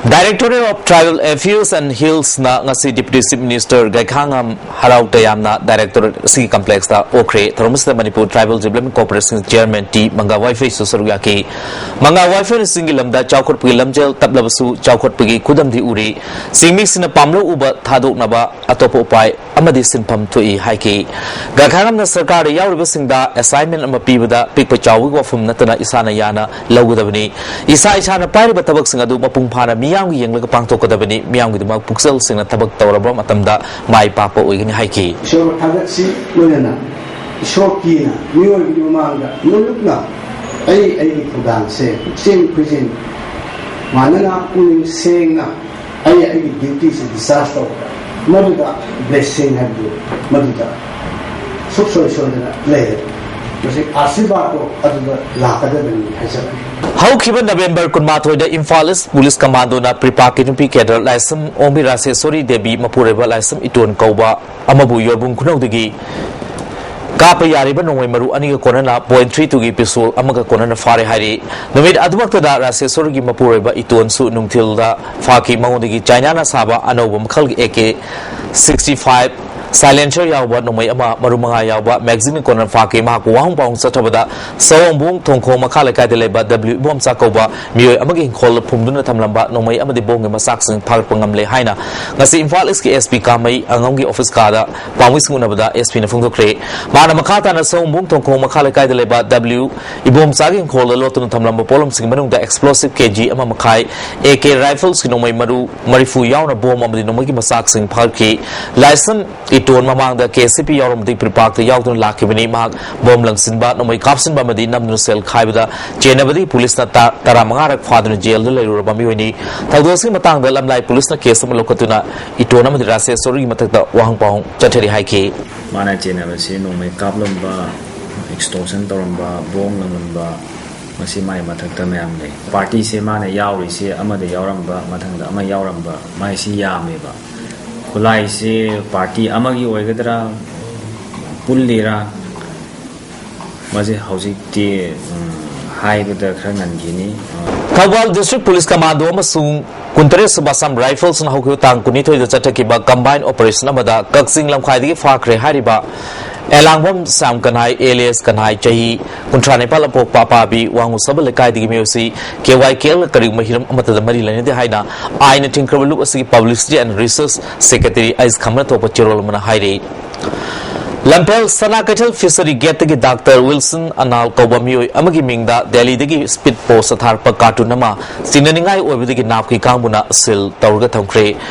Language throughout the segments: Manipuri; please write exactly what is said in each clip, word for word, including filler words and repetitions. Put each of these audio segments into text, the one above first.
Directorate of Tribal Affairs and Hills ꯅ ꯉꯁꯤ Deputy Chief Minister ꯒꯥꯏꯈꯥꯉꯝ ꯍꯔꯥꯎ ꯇꯌꯥꯝꯅ Directorate ꯑꯁꯤꯒꯤ complex ꯇ ꯑꯣꯛꯈ꯭ꯔꯦ꯫ ꯊꯧꯔꯝ ꯑꯁꯤꯗ Manipur Tribal Development Corporation Chairman T Manga ꯋꯥꯏꯐꯩꯁꯨ ꯁꯔꯨꯛ ꯌꯥꯈꯤ꯫ ꯃꯪꯒꯥ ꯋꯥꯏꯐꯩꯅ ꯆꯤꯡꯒꯤ ꯂꯝꯗ ꯆꯥꯎꯈꯠꯄꯒꯤ ꯂꯝꯖꯦꯜ ꯇꯞꯂꯕꯁꯨ ꯆꯥꯎꯈꯠꯄꯒꯤ ꯈꯨꯗꯝꯗꯤ ꯎꯔꯤ꯫ ꯆꯤꯡꯃꯤꯁꯤꯡꯅ ꯄꯥꯝꯂꯧ ꯎꯕ ꯊꯥꯗꯣꯛꯅꯕ ꯑꯇꯣꯞꯄ ꯎꯄꯥꯏ ꯑꯃꯗꯤ ꯁꯤꯟꯐꯝ ꯊꯣꯛꯏ ꯍꯥꯏꯈꯤ꯫ ꯒꯥꯏꯈꯥꯉꯝꯅ ꯁꯔꯀꯥꯔꯗ ꯌꯥꯎꯔꯤꯕꯁꯤꯡꯗ assignment ꯑꯃ ꯄꯤꯕꯗ ꯄꯤꯛꯄ ꯆꯥꯎꯕꯒꯤ ꯋꯥꯐꯝ ꯅꯠꯇꯅ ꯏꯁꯥꯅ ꯌꯥꯅ ꯂꯧꯒꯗꯕꯅꯤ꯫ ꯏꯁꯥ ꯏꯁꯥꯅ ꯄꯥꯏꯔꯤꯕ ꯊꯕꯛꯁꯤꯡ ꯑꯗꯨ ꯃꯄꯨꯡ ꯐꯥꯅ ꯃꯤꯌꯥꯝꯒꯤ ꯌꯦꯡꯂꯒ ꯄꯥꯡꯊꯣꯛꯀꯗꯕꯅꯤ꯫ ꯃꯤꯌꯥꯝꯒꯤꯗꯃꯛ ꯄꯨꯛꯆꯦꯜ ꯁꯦꯡꯅ ꯊꯕꯛ ꯇꯧꯔꯕ ꯃꯇꯝꯗ ꯃꯥꯏ ꯄꯥꯛꯄ ꯑꯣꯏꯒꯅꯤ ꯍꯥꯏꯈꯤ꯫ ꯏꯁꯣꯔꯕꯨ ꯊꯥꯒꯠꯁꯤ, ꯂꯣꯏꯅꯅ ꯏꯁꯣꯔ ꯀꯤꯅ ꯃꯤꯑꯣꯏꯕꯒꯤ ꯃꯃꯥꯡꯗ ꯅꯣꯂꯨꯛꯅ ꯑꯩ ꯑꯩꯒꯤ ꯊꯧꯗꯥꯡꯁꯦ ꯄꯨꯛꯆꯦꯟ ꯈꯣꯏꯖꯦꯟ ꯃꯥꯟꯅꯅ ꯄꯨꯛꯅꯤꯡ ꯁꯦꯡꯅ ꯑꯩ ꯑꯩꯒꯤ duty ꯁꯦ discharge ꯇꯧꯕꯗ ꯃꯗꯨꯗ blessing ꯍꯥꯏꯕꯗꯨ ꯃꯗꯨꯗ ꯁꯨꯡꯁꯣꯏ ꯁꯣꯏꯗꯅ ꯂꯩꯔꯦ꯫ ꯃꯁꯤ ꯑꯥꯁꯤꯔꯕꯥꯗꯇꯣ ꯑꯗꯨꯗ ꯂꯥꯛꯀꯗꯕꯅꯤ ꯍꯥꯏꯖꯕꯅꯤ꯫ ꯍꯧꯈꯤꯕ ꯅꯕꯦꯝꯕꯔ ꯀꯨꯟꯃꯥꯊꯣꯏꯗ ꯏꯝꯐꯥꯜ ꯏꯁ ꯄꯨꯂꯤꯁ ꯀꯃꯥꯟꯗꯣꯅ ꯄ꯭ꯔꯤꯄꯥꯛꯀꯤ ꯅꯨꯄꯤ ꯀꯦꯗꯔ ꯂꯥꯏꯁ꯭ꯔꯝ ꯑꯣꯡꯕꯤ ꯔꯥꯖꯦꯁꯣꯔꯤ ꯗꯦꯕꯤ ꯃꯄꯨꯔꯣꯏꯕ ꯂꯥꯏꯁ꯭ꯔꯝ ꯏꯇꯣꯟ ꯀꯧꯕ ꯑꯃꯕꯨ ꯌꯣꯔꯕꯨꯡ ꯈꯨꯅꯧꯗꯒꯤ ꯀꯥꯞꯄ ꯌꯥꯔꯤꯕ ꯅꯣꯡꯃꯩ ꯃꯔꯨ ꯑꯅꯤꯒ ꯀꯣꯟꯅꯅ point three two ꯒꯤ pistol ꯑꯃꯒ ꯀꯣꯟꯅꯅ ꯐꯥꯔꯦ ꯍꯥꯏꯔꯤ꯫ ꯅꯨꯃꯤꯠ ꯑꯗꯨꯃꯛꯇꯗ ꯔꯥꯖꯦꯁꯣꯔꯤꯒꯤ ꯃꯄꯨꯔꯣꯏꯕ ꯏꯇꯣꯟꯁꯨ ꯅꯨꯡꯊꯤꯜꯗ ꯐꯥꯈꯤ꯫ ꯃꯉꯣꯟꯗꯒꯤ ꯆꯥꯏꯅꯥꯅ ꯁꯥꯕ ꯑꯅꯧꯕ ꯃꯈꯜꯒꯤ A K sixty five silencer ꯌꯥꯎꯕ ꯅꯣꯡꯃꯩ ꯑꯃ, ꯃꯔꯨ ꯃꯉꯥ ꯌꯥꯎꯕ magazine ꯀꯣꯟꯅ ꯐꯥꯈꯤ꯫ ꯃꯍꯥꯛꯄꯨ ꯋꯥꯍꯪ ꯄꯥꯎꯍꯪ ꯆꯠꯊꯕꯗ ꯁꯑꯣꯝꯕꯨꯡ ꯊꯣꯡꯈꯣꯡ ꯃꯈꯥ ꯂꯩꯀꯥꯏꯗ ꯂꯩꯕ W ꯏꯕꯣꯝꯆꯥ ꯀꯧꯕ ꯃꯤꯑꯣꯏ ꯑꯃꯒꯤ ꯏꯪꯈꯣꯜꯗ ꯐꯨꯝꯗꯨꯅ ꯊꯝꯂꯝꯕ ꯅꯣꯡꯃꯩ ꯑꯃꯗꯤ ꯕꯣꯝꯒꯤ ꯃꯆꯥꯛꯁꯤꯡ ꯐꯥꯒꯠꯄ ꯉꯝꯂꯦ ꯍꯥꯏꯅ ꯉꯁꯤ ꯏꯝꯐꯥꯜ ꯏꯁꯀꯤ S P ꯀꯥꯃꯩ ꯑꯉꯝꯒꯤ office ꯀꯥꯗ ꯄꯥꯎꯃꯤꯁꯤꯡ ꯎꯅꯕꯗ S P ꯅ ꯐꯣꯡꯗꯣꯛꯈ꯭ꯔꯦ꯫ ꯃꯥꯅ ꯃꯈꯥ ꯇꯥꯅ ꯁꯑꯣꯝꯕꯨꯡ ꯊꯣꯡꯈꯣꯡ ꯃꯈꯥ ꯂꯩꯀꯥꯏꯗ ꯂꯩꯕ W ꯏꯕꯣꯝꯆꯥꯒꯤ ꯏꯪꯈꯣꯜꯗ ꯂꯣꯠꯇꯨꯅ ꯊꯝꯂꯝꯕ ꯄꯣꯠꯂꯝꯁꯤꯡꯒꯤ ꯃꯅꯨꯡꯗ explosive K G ꯑꯃ ꯃꯈꯥꯏ, A K rifles ꯀꯤ ꯅꯣꯡꯃꯩ ꯃꯔꯨ ꯃꯔꯤꯐꯨ ꯌꯥꯎꯅ ꯕꯣꯝ ꯑꯃꯗꯤ ꯅꯣꯡꯃꯩꯒꯤ ꯃꯆꯥꯛꯁꯤꯡ ꯐꯥꯒꯠꯈꯤ꯫ ꯂꯥꯏꯁ꯭ꯔꯝ ꯏꯇꯣꯟ ꯃꯃꯥꯡꯗ K C P ꯌꯥꯎꯔꯝꯕꯗꯒꯤ ꯄ꯭ꯔꯤꯄꯥꯛꯇ ꯌꯥꯎꯗꯨꯅ ꯂꯥꯛꯈꯤꯕꯅꯤ꯫ ꯃꯍꯥꯛ ꯕꯣꯝ ꯂꯪꯁꯤꯟꯕ, ꯅꯣꯡꯃꯩ ꯀꯥꯞꯁꯤꯟꯕ ꯑꯃꯗꯤ ꯅꯝꯗꯨꯅ ꯁꯦꯜ ꯈꯥꯏꯕꯗ ꯆꯦꯟꯅꯕꯗꯒꯤ ꯄꯨꯂꯤꯁꯅ ꯇ-, ꯇꯔꯥꯃꯉꯥꯔꯛ ꯐꯥꯗꯨꯅ ꯖꯦꯜꯗ ꯂꯩꯔꯨꯔꯕ ꯃꯤꯑꯣꯏꯅꯤ꯫ ꯊꯧꯗꯣꯛ ꯑꯁꯤꯒꯤ ꯃꯇꯥꯡꯗ ꯂꯝꯂꯥꯏ ꯄꯨꯂꯤꯁꯅ case ꯑꯃ ꯂꯧꯈꯠꯇꯨꯅ ꯏꯇꯣꯟ ꯑꯃꯗꯤ ꯔꯥꯖꯦꯁꯣꯔꯤꯒꯤ ꯃꯊꯛꯇ ꯋꯥꯍꯪ ꯄꯥꯎꯍꯪ ꯆꯠꯊꯔꯤ ꯍꯥꯏꯈꯤ꯫ ꯃꯥꯅ ꯆꯦꯟꯅꯕꯁꯤ ꯅꯣꯡꯃꯩ ꯀꯥꯞꯂꯝꯕ, extortion ꯇꯧꯔꯝꯕ, ꯕꯣꯝ ꯂꯪꯂꯝꯕ, ꯃꯁꯤ ꯃꯥꯏ ꯃꯊꯛꯇ ꯃꯌꯥꯝ ꯂꯩ꯫ Party ꯁꯦ ꯃꯥꯅ ꯌꯥꯎꯔꯤꯁꯦ ꯑꯃꯗ ꯌꯥꯎꯔꯝꯕ, ꯃꯊꯪꯗ ꯑꯃ ꯌꯥꯎꯔꯝꯕ, ꯃꯥꯏꯁꯤ ꯌꯥꯝꯃꯦꯕ꯫ ꯈꯨꯠꯂꯥꯏꯁꯦ party ꯑꯃꯒꯤ ꯑꯣꯏꯒꯗ꯭ꯔꯥ, ꯄꯨꯜꯂꯤꯔꯥ, ꯃꯁꯤ ꯍꯧꯖꯤꯛꯇꯤ, ꯎꯝ, ꯍꯥꯏꯕꯗ ꯈꯔ ꯉꯟꯈꯤꯅꯤ꯫ ꯊꯧꯕꯥꯜ District Police Commando ꯑꯃꯁꯨꯡ ꯀꯨꯟꯇꯔꯦꯠ ꯁꯨꯕ ꯑꯁꯥꯝ ꯔꯥꯏꯐꯜꯁꯅ ꯍꯧꯈꯤꯕ ꯇꯥꯡ ꯀꯨꯟꯅꯤꯊꯣꯏꯗ ꯆꯠꯊꯈꯤꯕ ꯀꯝꯕꯥꯏꯟ ꯑꯣꯄꯔꯦꯁꯟ ꯑꯃꯗ ꯀꯛꯆꯤꯡ ꯂꯝꯈꯥꯏꯗꯒꯤ ꯐꯥꯈ꯭ꯔꯦ ꯍꯥꯏꯔꯤꯕ ꯑꯦꯂꯥꯡꯕꯝ ꯁ꯭ꯌꯥꯝ ꯀꯟꯍꯥꯏ, ꯑꯦꯂꯤꯌꯥꯁ ꯀꯟꯍꯥꯏ, ꯆꯍꯤ ꯀꯨꯟꯊ꯭ꯔꯥ ꯅꯤꯄꯥꯜ ꯄꯣꯛꯄ ꯑꯄꯥꯕꯤ ꯋꯥꯉꯨꯁꯕ ꯂꯩꯀꯥꯏꯗꯒꯤ ꯃꯤꯑꯣꯏꯁꯤ ꯀꯦ ꯋꯥꯏ ꯀꯦ ꯑꯦꯜꯒ ꯀꯔꯤꯒꯨꯝꯕ ꯍꯤꯔꯝ ꯑꯃꯠꯇꯗ ꯃꯔꯤ ꯂꯩꯅꯗꯦ ꯍꯥꯏꯅ ꯑꯥꯏꯟꯅ ꯊꯤꯡꯈ꯭ꯔꯕ ꯂꯨꯞ ꯑꯁꯤꯒꯤ publicity and resource secretary H ꯈꯝꯕꯅ ꯊꯣꯛꯄ ꯆꯦꯔꯣꯜ ꯑꯃꯅ ꯍꯥꯏꯔꯤ꯫ ꯂꯝꯐꯦꯜ ꯁꯅꯥ ꯀꯩꯊꯦꯜ ꯐꯤꯁꯔꯤ ꯒꯦꯠꯇꯒꯤ ꯗꯥꯛꯇꯔ ꯋꯤꯜꯁꯟ ꯑꯅꯥꯜ ꯀꯧꯕ ꯃꯤꯑꯣꯏ ꯑꯃꯒꯤ ꯃꯤꯡꯗ ꯗꯦꯜꯂꯤꯗꯒꯤ ꯁ꯭ꯄꯤꯗ ꯄꯣꯁꯇ ꯊꯥꯔꯛꯄ ꯀꯥꯔꯇꯨꯟ ꯑꯃ ꯆꯤꯡꯅꯅꯤꯡꯉꯥꯏ ꯑꯣꯏꯕꯗꯒꯤ ꯅꯥꯞꯀꯤ ꯀꯥꯡꯕꯨꯅ ꯁꯤꯜ ꯇꯧꯔꯒ ꯊꯝꯈ꯭ꯔꯦ꯫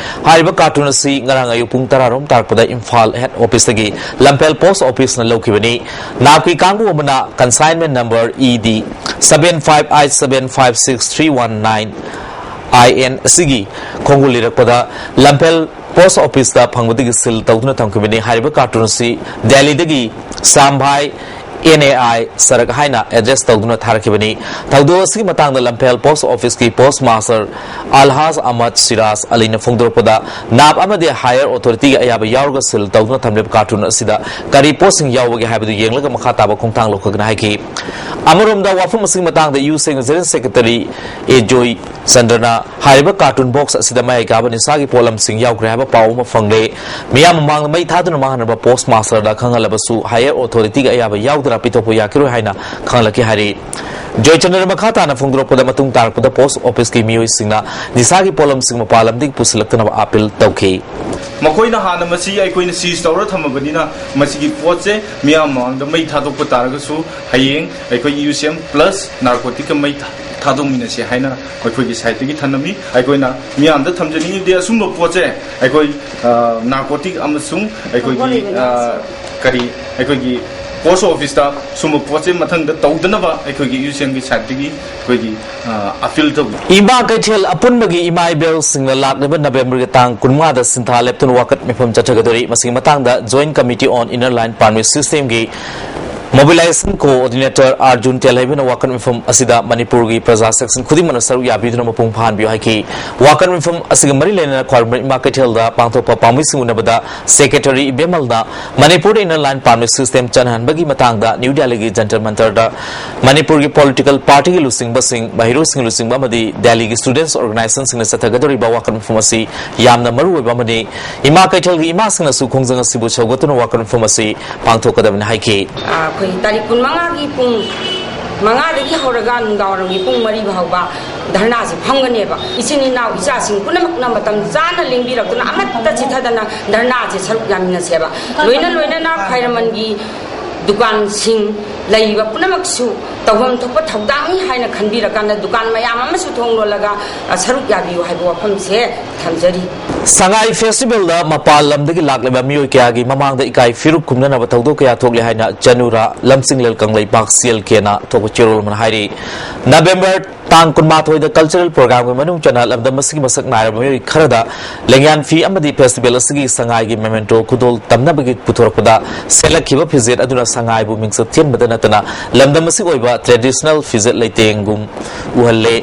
ꯍꯥꯏꯔꯤꯕ ꯀꯥꯔꯇꯨꯟ ꯑꯁꯤ ꯉꯔꯥꯡ ꯑꯌꯨꯛ ꯄꯨꯡ ꯇꯔꯥ ꯔꯣꯝ ꯇꯥꯔꯛꯄꯗ ꯏꯝꯐꯥꯜ ꯍꯦꯗ ꯑꯣꯐꯤꯁꯇꯒꯤ ꯂꯝꯐꯦꯜ ꯄꯣꯁ ꯑꯣꯐꯤꯁꯅ ꯂꯧꯈꯤꯕꯅꯤ꯫ ꯅꯥꯞꯀꯤ ꯀꯥꯡꯕꯨ ꯑꯃꯅ ꯀꯟꯁꯥꯏꯟꯃꯦꯟ number E D seven five eight seven five six three one nine I N ꯑꯁꯤꯒꯤ ꯈꯣꯡꯒꯨꯜ ꯂꯤꯔꯛꯄꯗ ꯂꯝꯐꯦꯜ ꯄꯣꯁ ꯑꯣꯐꯤꯁꯇ ꯐꯪꯕꯗꯒꯤ ꯁꯤꯜ ꯇꯧꯗꯨꯅ ꯊꯝꯈꯤꯕꯅꯤ꯫ ꯍꯥꯏꯔꯤꯕ ꯀꯥꯔꯇꯨꯟ ꯑꯁꯤ ꯗꯦꯜꯂꯤꯗꯒꯤ ꯁꯥꯝꯚꯥꯏ ꯑꯦꯟ ꯑꯦ ꯑꯥꯏ ꯁꯔꯛ ꯍꯥꯏꯅ ꯑꯦꯗ꯭ꯔꯦꯁ ꯇꯧꯗꯨꯅ ꯊꯥꯔꯛꯈꯤꯕꯅꯤ꯫ ꯊꯧꯗꯣꯛ ꯑꯁꯤꯒꯤ ꯃꯇꯥꯡꯗ ꯂꯝꯐꯦꯜ ꯄꯣꯁ ꯑꯣꯐꯤꯁꯀꯤ ꯄꯣꯁ ꯃꯥꯁꯇꯔ ꯑꯜꯍꯥꯖ ꯑꯍꯃꯗ ꯁꯤꯔꯥꯖ ꯑꯂꯤꯅ ꯐꯣꯡꯗꯣꯔꯛꯄꯗ, ꯅꯥꯞ ꯑꯃꯗꯤ ꯍꯥꯌꯔ ꯑꯣꯊꯣꯔꯤꯇꯤꯒꯤ ꯑꯌꯥꯕ ꯌꯥꯎꯔꯒ ꯁꯤꯜ ꯇꯧꯗꯨꯅ ꯊꯝꯂꯤꯕ ꯀꯥꯔꯇꯨꯟ ꯑꯁꯤꯗ ꯀꯔꯤ ꯄꯣꯠꯁꯤꯡ ꯌꯥꯎꯕꯒꯦ ꯍꯥꯏꯕꯗꯨ ꯌꯦꯡꯂꯒ ꯃꯈꯥ ꯇꯥꯕ ꯈꯣꯡꯊꯥꯡ ꯂꯧꯈꯠꯀꯅꯤ ꯍꯥꯏꯈꯤ꯫ ꯑꯃꯔꯣꯝꯗ, ꯋꯥꯐꯝ ꯑꯁꯤꯒꯤ ꯃꯇꯥꯡꯗ ꯌꯨ ꯁꯦꯡꯅ ꯖꯦꯅꯔꯦꯜ ꯁꯦꯀ꯭ꯔꯦꯇꯔꯤ ꯑꯦ ꯖꯣꯏ ꯆꯟꯗ꯭ꯔꯅ ꯍꯥꯏꯔꯤꯕ ꯀꯥꯔꯇꯨꯟ ꯕꯣꯛꯁ ꯑꯁꯤꯗ ꯃꯌꯥꯏ ꯀꯥꯕ ꯅꯤꯁꯥꯒꯤ ꯄꯣꯠꯂꯝꯁꯤꯡ ꯌꯥꯎꯈ꯭ꯔꯦ ꯍꯥꯏꯕ ꯄꯥꯎ ꯑꯃ ꯐꯪꯂꯦ꯫ ꯃꯤꯌꯥꯝ ꯃꯃꯥꯡꯗ ꯃꯩ ꯊꯥꯗꯨꯅ ꯃꯥꯡꯍꯟꯅꯕ ꯄꯣꯁ ꯃꯥꯁꯇꯔꯗ ꯈꯪꯍꯜꯂꯕꯁꯨ ꯍꯥꯌꯔ ꯑꯣꯊꯣꯔꯤꯇꯤꯒꯤ ꯑꯌꯥꯕ ꯌꯥꯎꯗꯅ ꯄꯤꯊꯣꯛꯄ ꯌꯥꯈꯤꯔꯣꯏ ꯍꯥꯏꯅ ꯈꯪꯍꯜꯂꯛꯈꯤ ꯍꯥꯏꯔꯤ꯫ ꯖꯣꯏꯆꯟꯗ꯭ꯔꯅ ꯃꯈꯥ ꯇꯥꯅ ꯐꯣꯡꯗꯣꯔꯛꯄꯗ, ꯃꯇꯨꯡ ꯇꯥꯔꯛꯄꯗ ꯄꯣꯁ ꯑꯣꯐꯤꯁꯀꯤ ꯃꯤꯑꯣꯏꯁꯤꯡꯅ ꯅꯤꯁꯥꯒꯤ ꯄꯣꯠꯂꯝꯁꯤꯡ ꯃꯄꯥꯟ ꯂꯝꯗꯒꯤ ꯄꯨꯁꯤꯜꯂꯛꯇꯅꯕ ꯑꯥꯄꯤꯜ ꯇꯧꯈꯤ꯫ ꯃꯈꯣꯏꯅ ꯍꯥꯟꯅ ꯃꯁꯤ ꯑꯩꯈꯣꯏꯅ ꯁꯤꯖ ꯇꯧꯔ ꯊꯝꯃꯕꯅꯤꯅ, ꯃꯁꯤꯒꯤ ꯄꯣꯠꯁꯦ ꯃꯤꯌꯥꯝ ꯃꯃꯥꯡꯗ ꯃꯩ ꯊꯥꯗꯣꯛꯄ ꯇꯥꯔꯒꯁꯨ, ꯍꯌꯦꯡ ꯑꯩꯈꯣꯏ ꯌꯨ ꯁꯤ ꯑꯦꯝ ꯄ꯭ꯂꯁ ꯅꯥꯔꯀꯣꯇꯤꯛꯀ ꯃꯩ ꯊꯥ-, ꯊꯥꯗꯣꯛꯃꯤꯟꯅꯁꯤ ꯍꯥꯏꯅ ꯑꯩꯈꯣꯏꯒꯤ ꯁꯥꯏꯠꯇꯒꯤ ꯊꯝꯂꯝꯃꯤ꯫ ꯑꯩꯈꯣꯏꯅ ꯃꯤꯌꯥꯝꯗ ꯊꯝꯖꯅꯤꯡꯉꯤꯗꯤ, ꯑꯁꯨꯝꯕ ꯄꯣꯠꯁꯦ ꯑꯩꯈꯣꯏ, ꯑ, ꯅꯥꯔꯀꯣꯇꯤꯛ ꯑꯃꯁꯨꯡ ꯑꯩꯈꯣꯏꯒꯤ, ꯑ, ꯀꯔꯤ, ꯑꯩꯈꯣꯏꯒꯤ ꯄꯣꯁ ꯑꯣꯐꯤꯁꯇ ꯁꯨꯝꯕ ꯄꯣꯠꯁꯦ ꯃꯊꯪꯗ ꯇꯧꯗꯅꯕ ꯑꯩꯈꯣꯏꯒꯤ ꯌꯨ ꯁꯤ ꯑꯦꯝꯒꯤ ꯁꯥꯏꯠꯇꯒꯤ ꯑꯩꯈꯣꯏꯒꯤ, ꯑ, ꯑꯄꯤꯜ ꯇꯧꯏ꯫ ꯏꯃꯥ ꯀꯩꯊꯦꯜ ꯑꯄꯨꯟꯕꯒꯤ ꯏꯃꯥ ꯏꯕꯦꯜꯁꯤꯡꯅ ꯂꯥꯛꯂꯤꯕ ꯅꯕꯦꯝꯕꯔꯒꯤ ꯇꯥꯡ ꯀꯨꯟꯃꯉꯥꯗ ꯁꯤꯟꯊꯥ ꯂꯦꯞꯇꯨꯅ ꯋꯥꯀꯠ ꯃꯤꯐꯝ ꯆꯠꯊꯒꯗꯧꯔꯤ꯫ ꯃꯁꯤꯒꯤ ꯃꯇꯥꯡꯗ Joint Committee on Inner Line Permit Systemꯒꯤ Mobilization Coordinator Arjun ꯇꯦꯜꯍꯩꯕꯅ ꯋꯥꯀꯠ ꯃꯤꯐꯝ ꯑꯁꯤꯗ ꯃꯅꯤꯄꯨꯔꯒꯤ ꯄ꯭ꯔꯖꯥ section ꯈꯨꯗꯤꯡꯃꯛꯅ ꯁꯔꯨꯛ ꯌꯥꯕꯤꯗꯨꯅ ꯃꯄꯨꯡ ꯐꯥꯍꯟꯕꯤꯌꯨ ꯍꯥꯏꯈꯤ꯫ ꯋꯥꯀꯠ ꯃꯤꯐꯝ ꯑꯁꯤꯒ ꯃꯔꯤ ꯂꯩꯅꯅ ꯈ꯭ꯋꯥꯏꯔꯝꯕꯟ ꯏꯃꯥ ꯀꯩꯊꯦꯜꯗ ꯄꯥꯡꯊꯣꯛꯄ ꯄꯥꯝꯃꯤꯁꯤꯡ ꯎꯅꯕꯗ Secretary ꯏꯕꯦꯝꯃꯜꯅ ꯃꯅꯤꯄꯨꯔꯗ Inner Line Permit System ꯆꯠꯅꯍꯟꯕꯒꯤ ꯃꯇꯥꯡꯗ ꯅ꯭ꯌꯨ ꯗꯦꯜꯂꯤꯒꯤ ꯖꯟꯇꯔ ꯃꯟꯇꯔꯗ ꯃꯅꯤꯄꯨꯔꯒꯤ political party ꯒꯤ ꯂꯨꯆꯤꯡꯕꯁꯤꯡ, ꯃꯍꯩꯔꯣꯏꯁꯤꯡ ꯂꯨꯆꯤꯡꯕ ꯑꯃꯗꯤ ꯗꯦꯜꯂꯤꯒꯤ students organization ꯁꯤꯡꯅ ꯆꯠꯊꯒꯗꯧꯔꯤꯕ ꯋꯥꯀꯠ ꯃꯤꯐꯝ ꯑꯁꯤ ꯌꯥꯝꯅ ꯃꯔꯨ ꯑꯣꯏꯕ ꯑꯃꯅꯤ꯫ ꯏꯃꯥ ꯀꯩꯊꯦꯜꯒꯤ ꯏꯃꯥꯁꯤꯡꯅꯁꯨ ꯈꯣꯡꯖꯪ ꯑꯁꯤꯕꯨ ꯁꯧꯒꯠꯇꯨꯅ ꯋꯥꯀꯠ ꯃꯤꯐꯝ ꯑꯁꯤ ꯄꯥꯡꯊꯣꯛꯀꯗꯕꯅꯤ ꯍꯥꯏꯈꯤ꯫ ꯑꯩꯈꯣꯏ ꯇꯥꯔꯤꯛ ꯀꯨꯟꯃꯉꯥꯒꯤ ꯄꯨꯡ ꯃꯉꯥꯗꯒꯤ ꯍꯧꯔꯒ ꯅꯨꯡꯗꯥꯡꯋꯥꯏꯔꯝꯒꯤ ꯄꯨꯡ ꯃꯔꯤ ꯐꯥꯎꯕ ꯙꯔꯅꯥꯁꯦ ꯐꯝꯒꯅꯦꯕ꯫ ꯏꯆꯤꯟ ꯏꯅꯥꯎ ꯏꯆꯥꯁꯤꯡ ꯄꯨꯝꯅꯃꯛꯅ ꯃꯇꯝ ꯆꯥꯅ ꯂꯦꯡꯕꯤꯔꯛꯇꯨꯅ ꯑꯃꯠꯇ ꯆꯤꯠꯊꯗꯅ ꯙꯔꯅꯥꯁꯦ ꯁꯔꯨꯛ ꯌꯥꯃꯤꯟꯅꯁꯦꯕ꯫ ꯂꯣꯏꯅ ꯂꯣꯏꯅꯅ ꯈ꯭ꯋꯥꯏꯔꯝꯕꯟꯒꯤ ꯗꯨꯀꯥꯟꯁꯤꯡ ꯂꯩꯔꯤꯕ ꯄꯨꯝꯅꯃꯛꯁꯨ ꯇꯧꯐꯝ ꯊꯣꯛꯄ ꯊꯧꯗꯥꯡꯅꯤ ꯍꯥꯏꯅ ꯈꯟꯕꯤꯔꯀꯥꯟꯗ ꯗꯨꯀꯥꯟ ꯃꯌꯥꯝ ꯑꯃꯁꯨ ꯊꯣꯡ ꯂꯣꯜꯂꯒ, ꯑ, ꯁꯔꯨꯛ ꯌꯥꯕꯤꯌꯨ ꯍꯥꯏꯕ ꯋꯥꯐꯝꯁꯦ ꯊꯝꯖꯔꯤ꯫ ꯁꯉꯥꯏ festival ꯗ ꯃꯄꯥꯟ ꯂꯝꯗꯒꯤ ꯂꯥꯛꯂꯤꯕ ꯃꯤꯑꯣꯏ ꯀꯌꯥꯒꯤ ꯃꯃꯥꯡꯗ ꯏꯀꯥꯏ ꯐꯤꯔꯨꯛ ꯈꯨꯝꯅꯅꯕ ꯊꯧꯗꯣꯛ ꯀꯌꯥ ꯊꯣꯛꯂꯤ ꯍꯥꯏꯅ ꯆꯅꯨꯔꯥ ꯂꯝꯖꯤꯡꯂꯦꯜ ꯀꯪꯂꯩꯄꯥꯛ C L K ꯅ ꯊꯣꯛꯄ ꯆꯦꯔꯣꯜ ꯑꯃꯅ ꯍꯥꯏꯔꯤ꯫ ꯅꯕꯦꯝꯕꯔ ꯇꯥꯡ ꯀꯨꯟꯃꯥꯊꯣꯏꯗ cultural program ꯒꯤ ꯃꯅꯨꯡ ꯆꯟꯅ ꯂꯝꯗꯝ ꯑꯁꯤꯒꯤ ꯃꯁꯛ ꯅꯥꯏꯔꯕ ꯃꯤꯑꯣꯏ ꯈꯔꯗ ꯂꯦꯡꯌꯥꯟ ꯐꯤ ꯑꯃꯗꯤ festival ꯑꯁꯤꯒꯤ ꯁꯉꯥꯏꯒꯤ memento ꯈꯨꯗꯣꯜ ꯇꯝꯅꯕꯒꯤ ꯄꯨꯊꯣꯔꯛꯄꯗ ꯁꯦꯠꯂꯛꯈꯤꯕ ꯐꯤꯖꯦꯠ ꯑꯗꯨꯅ ꯁꯉꯥꯏꯕꯨ ꯃꯤꯡꯆꯠ ꯊꯤꯍꯟꯕꯗ ꯅꯠꯇꯅ ꯂꯝꯗꯝ ꯑꯁꯤꯒꯤ ꯑꯣꯏꯕ traditional ꯐꯤꯖꯦꯠ ꯂꯩꯇꯦꯡꯒꯨꯝ ꯎꯍꯜꯂꯦ꯫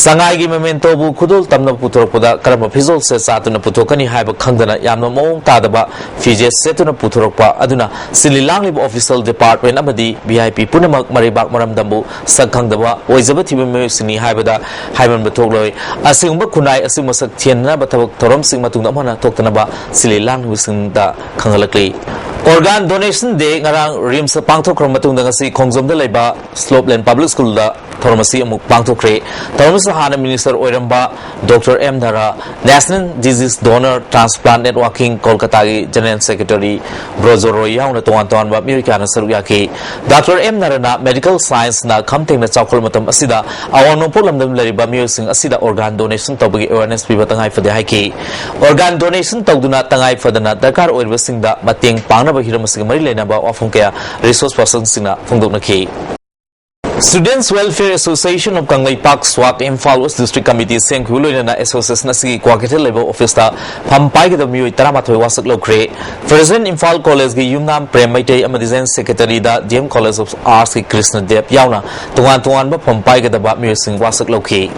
ꯁꯉꯥꯏꯒꯤ memento ꯕꯨ ꯈꯨꯗꯣꯜ ꯇꯝꯅꯕ ꯄꯨꯊꯣꯔꯛꯄꯗ ꯀꯔꯝꯕ ꯐꯤꯖꯣꯜ ꯁꯦꯠ ꯆꯥꯗꯨꯅ ꯄꯨꯊꯣꯛꯀꯅꯤ ꯍꯥꯏꯕ ꯈꯪꯗꯅ ꯌꯥꯝꯅ ꯃꯑꯣꯡ ꯇꯥꯗꯕ ꯐꯤꯖꯦꯠ ꯁꯦꯠꯇꯨꯅ ꯄꯨꯊꯣꯔꯛꯄ ꯑꯗꯨꯅ ꯁꯤꯜꯂꯤ ꯂꯥꯡꯂꯤꯕ official department ꯑꯃꯗꯤ V I P ꯄꯨꯝꯅꯃꯛ ꯃꯔꯩꯕꯥꯛ ꯃꯔꯝꯗꯝꯕꯨ ꯁꯛ ꯈꯪꯗꯕ ꯑꯣꯏꯖꯕ ꯊꯤꯕ ꯃꯤꯑꯣꯏꯁꯤꯡꯅꯤ ꯍꯥꯏꯕꯗ ꯍꯥꯏꯃꯟꯕ ꯊꯣꯛꯂꯣꯏ꯫ ꯑꯁꯤꯒꯨꯝꯕ ꯈꯨꯟꯅꯥꯏ ꯑꯁꯤꯕꯨ ꯃꯁꯛ ꯊꯤꯍꯟꯅꯕ ꯊꯕꯛ ꯊꯧꯔꯝꯁꯤꯡ ꯃꯇꯨꯡꯗ ꯑꯃꯨꯛ ꯍꯟꯅ ꯊꯣꯛꯇꯅꯕ ꯁꯤꯜꯂꯤ ꯂꯥꯡꯂꯤꯕꯁꯤꯡꯗ ꯈꯪꯍꯜꯂꯛꯂꯤ꯫ Organ Donation Day ꯉꯔꯥꯡ RIMS ꯄꯥꯡꯊꯣꯛꯈ꯭ꯔꯕ ꯃꯇꯨꯡꯗ ꯉꯁꯤ ꯈꯣꯡꯖꯣꯝꯗ ꯂꯩꯕ Slopeland Public School ꯗ ꯊꯧꯔꯝ ꯑꯁꯤ ꯑꯃꯨꯛ ꯄꯥꯡꯊꯣꯛꯈ꯭ꯔꯦ꯫ ꯊꯧꯔꯝ ꯑꯁꯤꯗ ꯍꯥꯟꯅ minister ꯑꯣꯏꯔꯝꯕ Doctor M ꯅꯔꯥ, National Disease Donor Transplant Networking ꯀꯣꯜꯀꯇꯥꯒꯤ General Secretary ꯕ꯭ꯔꯣꯖꯣ ꯔꯣꯏ ꯌꯥꯎꯅ ꯇꯣꯉꯥꯟ ꯇꯣꯉꯥꯟꯕ ꯃꯤꯑꯣꯏ ꯀꯌꯥꯅ ꯁꯔꯨꯛ ꯌꯥꯈꯤ꯫ Doctor M ꯅꯔꯥꯅ medical science ꯅ ꯈꯝ ꯊꯦꯡꯅ ꯆꯥꯎꯈꯠꯂꯕ ꯃꯇꯝ ꯑꯁꯤꯗ ꯑꯋꯥꯡ ꯅꯣꯡꯄꯣꯛ ꯂꯝꯗꯝ ꯂꯩꯔꯤꯕ ꯃꯤꯑꯣꯏꯁꯤꯡ ꯑꯁꯤꯗ organ donation ꯇꯧꯕꯒꯤ awareness ꯄꯤꯕ ꯇꯉꯥꯏ ꯐꯗꯦ ꯍꯥꯏꯈꯤ꯫ Organ donation ꯇꯧꯗꯨꯅ ꯇꯉꯥꯏ ꯐꯗꯅ ꯗꯔꯀꯥꯔ ꯑꯣꯏꯔꯤꯕꯁꯤꯡꯗ ꯃꯇꯦꯡ ꯄꯥꯡꯅꯕ ꯍꯤꯔꯝ ꯑꯁꯤꯒ ꯃꯔꯤ ꯂꯩꯅꯕ ꯋꯥꯐꯝ ꯀꯌꯥ resource person ꯁꯤꯡꯅ ꯐꯣꯡꯗꯣꯛꯅꯈꯤ꯫ Students Welfare Association of Kangleipak, SWAC, Imphal West District Committee ꯁꯦꯝꯈꯤꯕ ꯂꯣꯏꯅꯅ association ꯑꯁꯤꯒꯤ ꯀ꯭ꯋꯥꯀꯩꯊꯦꯜ ꯂꯩꯕ office ꯇ ꯐꯝ ꯄꯥꯏꯒꯗꯕ ꯃꯤꯑꯣꯏ ꯇꯔꯥꯃꯥꯊꯣꯏ ꯋꯥꯁꯛ ꯂꯧꯈ꯭ꯔꯦ꯫ President, Imphal College ꯀꯤ ꯌꯨꯝꯅꯥꯝ ꯄ꯭ꯔꯦꯝ ꯃꯩꯇꯩ ꯑꯃꯗꯤ General Secretary the D M College of Arts ꯀꯤ ꯀ꯭ꯔꯤꯁꯅ ꯗꯦꯕ ꯌꯥꯎꯅ ꯇꯣꯉꯥꯟ ꯇꯣꯉꯥꯟꯕ ꯐꯝ ꯄꯥꯏꯒꯗꯕ ꯃꯤꯑꯣꯏꯁꯤꯡ ꯋꯥꯁꯛ ꯂꯧꯈꯤ꯫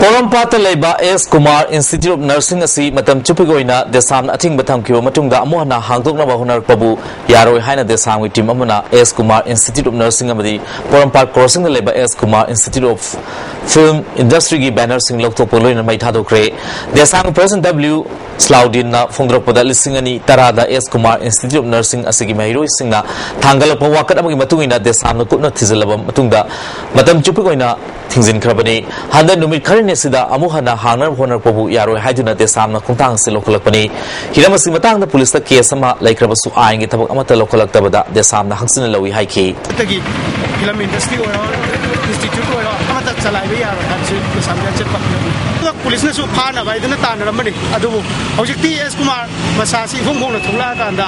ꯄꯣꯔꯣꯝꯄꯥꯠꯇ ꯂꯩꯕ ꯑꯦꯁ ꯀꯨꯃꯥꯔ Institute of Nursing ꯑꯁꯤ ꯃꯇꯝ ꯆꯨꯞꯄꯒꯤ ꯑꯣꯏꯅ ꯗꯦꯁꯥꯝꯅ ꯑꯊꯤꯡꯕ ꯊꯝꯈꯤꯕ ꯃꯇꯨꯡꯗ ꯑꯃꯨꯛ ꯍꯟꯅ ꯍꯥꯡꯗꯣꯛꯅꯕ ꯍꯣꯠꯅꯔꯛꯄꯕꯨ ꯌꯥꯔꯣꯏ ꯍꯥꯏꯅ ꯗꯦꯁꯥꯝꯒꯤ team ꯑꯃꯅ ꯑꯦꯁ ꯀꯨꯃꯥꯔ Institute of Nursing ꯑꯃꯗꯤ ꯄꯣꯔꯣꯝꯄꯥꯠ crossing ꯗ ꯂꯩꯕ ꯑꯦꯁ Kumar Institute of Film Industry ꯒꯤ banner ꯁꯤꯡ ꯂꯧꯊꯣꯛꯄ ꯂꯣꯏꯅ ꯃꯩ ꯊꯥꯗꯣꯛꯈ꯭ꯔꯦ꯫ ꯗꯦꯁꯥꯝꯒꯤ president W ꯁ꯭ꯂꯥꯎꯗꯤꯟꯅ ꯐꯣꯡꯗꯣꯔꯛꯄꯗ, ꯂꯤꯁꯤꯡ ꯑꯅꯤ ꯇꯔꯥꯗ ꯑꯦꯁ ꯀꯨꯃꯥꯔ Institute of Nursing ꯑꯁꯤꯒꯤ ꯃꯍꯩꯔꯣꯏꯁꯤꯡꯅ ꯊꯥꯡꯒꯠꯂꯛꯄ ꯋꯥꯀꯠ ꯑꯃꯒꯤ ꯃꯇꯨꯡ ꯏꯟꯅ ꯗꯦꯁꯥꯝꯅ ꯀꯨꯞꯅ ꯊꯤꯖꯤꯜꯂꯕ ꯃꯇꯨꯡꯗ ꯃꯇꯝ ꯆꯨꯞꯄꯒꯤ ꯑꯣꯏꯅ ꯊꯤꯡꯖꯤꯟꯈ꯭ꯔꯕꯅꯤ꯫ ꯍꯟꯗꯛ ꯅꯨꯃꯤꯠ ꯈꯔꯅꯤ ꯑꯁꯤꯗ ꯑꯃꯨꯛ ꯍꯟꯅ ꯍꯥꯡꯅꯕ ꯍꯣꯠꯅꯔꯛꯄꯕꯨ ꯌꯥꯔꯣꯏ ꯍꯥꯏꯗꯨꯅ ꯗꯦꯁꯥꯝꯅ ꯈꯣꯡꯊꯥꯡ ꯑꯁꯤ ꯂꯧꯈꯠꯂꯛꯄꯅꯤ꯫ ꯍꯤꯔꯝ ꯑꯁꯤꯒꯤ ꯃꯇꯥꯡꯗ ꯄꯨꯂꯤꯁꯇ case ꯑꯃ ꯂꯩꯈ꯭ꯔꯕꯁꯨ ꯑꯥꯏꯟꯒꯤ ꯊꯕꯛ ꯑꯃꯠꯇ ꯂꯧꯈꯠꯂꯛꯇꯕꯗ ꯗꯦꯁꯥꯝꯅ ꯍꯛꯆꯤꯟꯅ ꯂꯧꯏ ꯍꯥꯏꯈꯤ꯫ ꯗꯒꯤ film industry ꯑꯣꯏꯔꯣ, institute ꯑꯣꯏꯔꯣ, ꯑꯃꯠꯇ ꯆꯂꯥꯏꯕ ꯌꯥꯔꯣꯏ ꯍꯥꯏꯕꯁꯤ ꯗꯦꯁꯥꯝꯗ ꯆꯠꯄ꯫ ꯄꯨꯂꯤꯁꯅꯁꯨ ꯐꯥꯅꯕ ꯍꯥꯏꯗꯨꯅ ꯇꯥꯟꯅꯔꯝꯕꯅꯤ, ꯑꯗꯨꯕꯨ ꯍꯧꯖꯤꯛꯇꯤ ꯑꯦꯁ ꯀꯨꯃꯥꯔ ꯃꯁꯥꯁꯤ ꯏꯐꯣꯡ ꯐꯣꯡꯅ ꯊꯣꯛꯂꯛꯑꯀꯥꯟꯗ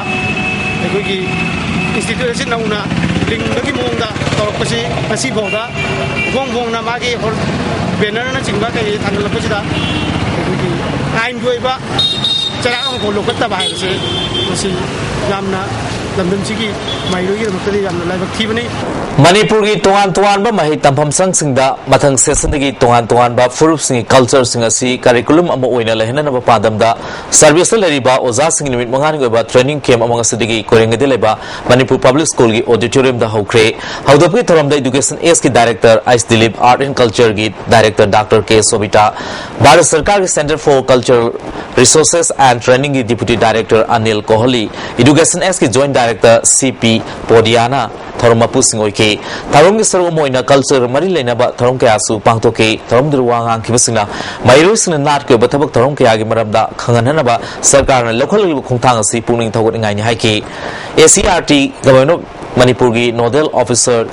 ꯑꯩꯈꯣꯏꯒꯤ institute ꯑꯁꯤ ꯅꯧꯅ ꯂꯤꯡꯕꯒꯤ ꯃꯑꯣꯡꯗ ꯇꯧꯔꯛꯄꯁꯤ ꯉꯁꯤꯐꯥꯎꯗ ꯏꯐꯣꯡ ꯐꯣꯡꯅ ꯃꯥꯒꯤ ꯍꯣꯜ banner ꯅꯆꯤꯡꯕ ꯀꯩ ꯊꯥꯡꯒꯠꯂꯛꯄꯁꯤꯗ ꯑꯩꯈꯣꯏꯒꯤ ꯑꯥꯏꯟꯒꯤ ꯑꯣꯏꯕ ꯆꯩꯔꯥꯛ ꯑꯃꯐꯥꯎ ꯂꯧꯈꯠꯇꯕ ꯍꯥꯏꯕꯁꯦ ꯃꯁꯤ ꯌꯥꯝꯅ ꯂꯝꯗꯝꯁꯤꯒꯤ ꯃꯍꯩꯔꯣꯏꯒꯤꯗꯃꯛꯇꯗꯤ ꯌꯥꯝꯅ ꯂꯥꯏꯕꯛ ꯊꯤꯕꯅꯤ꯫ ꯃꯅꯤꯄꯨꯔꯒꯤ ꯇꯣꯉꯥꯟ ꯇꯣꯉꯥꯟꯕ ꯃꯍꯩ ꯇꯝꯐꯝ ꯁꯪꯁꯤꯡꯗ ꯃꯊꯪ session ꯗꯒꯤ ꯇꯣꯉꯥꯟ ꯇꯣꯉꯥꯟꯕ ꯐꯨꯔꯨꯞꯁꯤꯡꯒꯤ culture ꯁꯤꯡ ꯑꯁꯤ curriculum ꯑꯃ ꯑꯣꯏꯅ ꯂꯩꯍꯟꯅꯅꯕ ꯄꯥꯟꯗꯝꯗ service ꯇ ꯂꯩꯔꯤꯕ ꯑꯣꯖꯥꯁꯤꯡꯒꯤ ꯅꯨꯃꯤꯠ ꯃꯉꯥꯅꯤ ꯑꯣꯏꯕ training camp ꯑꯃ ꯉꯁꯤꯗꯒꯤ ꯀꯣꯏꯔꯦꯡꯒꯩꯗ ꯂꯩꯕ ꯃꯅꯤꯄꯨꯔ Public School ꯒꯤ auditorium ꯗ ꯍꯧꯈ꯭ꯔꯦ꯫ ꯍꯧꯗꯣꯛꯄꯒꯤ ꯊꯧꯔꯝꯗ Education S ꯀꯤ director H Dilip, Art and Culture ꯒꯤ director doctor ꯀꯦ ꯁꯣꯕꯤꯇꯥ, ꯚꯥꯔꯠ ꯁꯔꯀꯥꯔꯒꯤ Centre for Cultural Resources and Training ꯒꯤ deputy director Anil Kohli, Education S ꯀꯤ joint director ꯁꯤ ꯄꯤ ꯄꯣꯗꯤꯌꯥꯅ ꯊꯧꯔꯝ ꯃꯄꯨꯁꯤꯡ ꯑꯣꯏꯈꯤ꯫ ꯊꯧꯔꯝꯒꯤ ꯁꯔꯨꯛ ꯑꯃ ꯑꯣꯏꯅ culture ꯒ ꯃꯔꯤ ꯂꯩꯅꯕ ꯊꯧꯔꯝ ꯀꯌꯥꯁꯨ ꯄꯥꯡꯊꯣꯛꯈꯤ꯫ ꯊꯧꯔꯝꯗꯨꯗ ꯋꯥ ꯉꯥꯡꯈꯤꯕꯁꯤꯡꯅ ꯃꯍꯩꯔꯣꯏꯁꯤꯡꯅ ꯅꯥꯠꯀꯤ ꯑꯣꯏꯕ ꯊꯕꯛ ꯊꯧꯔꯝ ꯀꯌꯥꯒꯤ ꯃꯔꯝꯗ ꯈꯪꯍꯟꯅꯅꯕ ꯁꯔꯀꯥꯔꯅ ꯂꯧꯈꯠꯂꯛꯂꯤꯕ ꯈꯣꯡꯊꯥꯡ ꯑꯁꯤ ꯄꯨꯛꯅꯤꯡ ꯊꯧꯒꯠꯅꯤꯡꯉꯥꯏꯅꯤ ꯍꯥꯏꯈꯤ꯫ A C R T Government of ꯃꯅꯤꯄꯨꯔꯒꯤ nodal officer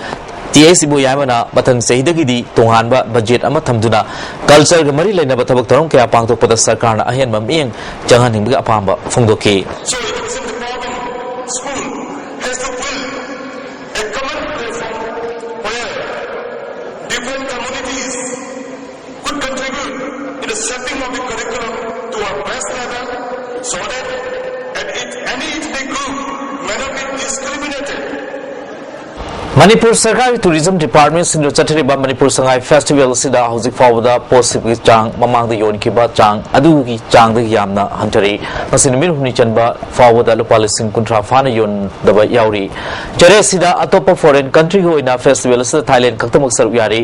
ꯇꯤ ꯑꯩꯆ ꯏꯕꯣꯌꯥꯏꯃꯅ ꯃꯊꯪ ꯆꯍꯤꯗꯒꯤꯗꯤ ꯇꯣꯉꯥꯟꯕ budget ꯑꯃ ꯊꯝꯗꯨꯅ culture ꯒ ꯃꯔꯤ ꯂꯩꯅꯕ ꯊꯕꯛ ꯊꯧꯔꯝ ꯀꯌꯥ ꯄꯥꯡꯊꯣꯛꯄꯗ ꯁꯔꯀꯥꯔꯅ ꯑꯍꯦꯟꯕ ꯃꯤꯠꯌꯦꯡ ꯆꯪꯍꯟꯅꯤꯡꯕꯒꯤ ꯑꯄꯥꯝꯕ ꯐꯣꯡꯗꯣꯛꯈꯤ꯫ So education department, school has to build a common platform Manipur ꯁꯔꯀꯥꯔꯒꯤ ꯇꯨꯔꯤꯖꯝ ꯗꯤꯄꯥꯔꯠꯃꯦꯟ ꯁꯤꯟꯗꯨꯅ ꯆꯠꯊꯔꯤꯕ ꯃꯅꯤꯄꯨꯔ ꯁꯉꯥꯏ ꯐꯦꯁꯇꯤꯚꯦꯜ ꯑꯁꯤꯗ ꯍꯧꯖꯤꯛ ꯐꯥꯎꯕꯗ ꯄꯣꯠꯁꯤꯠꯄꯒꯤ ꯆꯥꯡ ꯃꯃꯥꯡꯗ ꯌꯣꯟꯈꯤꯕ ꯆꯥꯡ ꯑꯗꯨꯒꯤ ꯆꯥꯡꯗꯒꯤ ꯌꯥꯝꯅ ꯍꯟꯊꯔꯛꯏ꯫ ꯃꯁꯤ ꯅꯨꯃꯤꯠ ꯍꯨꯝꯅꯤ ꯆꯟꯕ ꯐꯥꯎꯕꯗ ꯂꯨꯄꯥ ꯂꯤꯁꯤꯡ ꯀꯨꯟꯊ꯭ꯔꯥ ꯐꯥꯅ ꯌꯣꯟꯗꯕ ꯌꯥꯎꯔꯤ꯫ ꯆꯌꯣꯜ ꯑꯁꯤꯗ ꯑꯇꯣꯞꯄ ꯐꯣꯔꯦꯟ ꯀꯟꯇ꯭ꯔꯤꯒꯤ ꯑꯣꯏꯅ ꯐꯦꯁꯇꯤꯚꯦꯜ ꯑꯁꯤꯗ ꯊꯥꯏꯂꯦꯟ ꯈꯛꯇꯃꯛ ꯁꯔꯨꯛ ꯌꯥꯔꯤ꯫